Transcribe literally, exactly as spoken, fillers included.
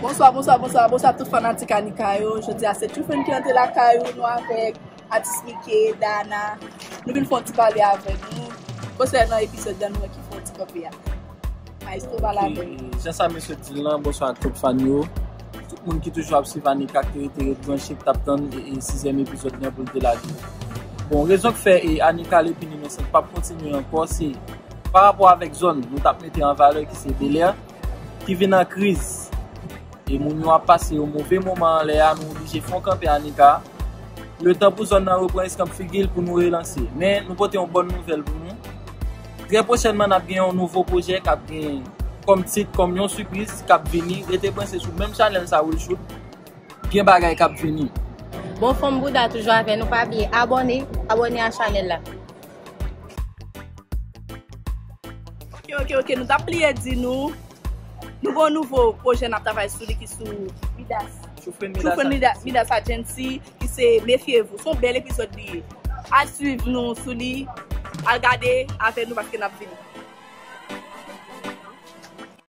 Bonswa, bonswa, bonswa, bonswa tout fanatik Anika yo. Jodi a se Tchoufenn ki antre lakay ou, nou avèk atis Mike, Dana. Nou vin fè yon ti pale avè nou konsènan epizòd la nou wè ki fè yon ti kanpe a. Maestro, pale avè nou. Jan sa mesye di l lan, bonswa ak tout fan yo. Tout moun ki toujou ap swiv Anika, ki rete ret branche, ki t ap tann e, e sizyèm epizòd lan pou l te lage. Bon, rezon k fè e Anika Lepin Inosant p ap kontinye ankò, se pa rapò avèk zòn nou t ap mete an valè ki se Belè, ki vin an kriz. E moun yo ap pase yon move moman anlè a, nou oblije fè yon kanpe Anika. Letan pou zòn nan repran eskanp figi l pou nou relanse. Men, nou pote yon bòn nouvèl pou nou. Trè pwochènman, n ap gen yon nouvo pwojè k ap gen kòm tit, kòm yon sipriz k ap vini. Rete branche sou menm chanèl sa, Will Shoot. Gen bagay k ap vini. Bon, Fanm Bouda toujou avè nou. Pa bliye abòne, abòne a chanèl la. Ok, ok, ok. Nou t ap bliye di nou, nou gen yon nouvo pwojè n ap travay sou li ki sou Midas. Tchoufenn Midas Agency, ki se Méfiez-vous. Se yon bèl epizòd li ye. Al swiv nou sou li, al gade avè nou paske n ap vini.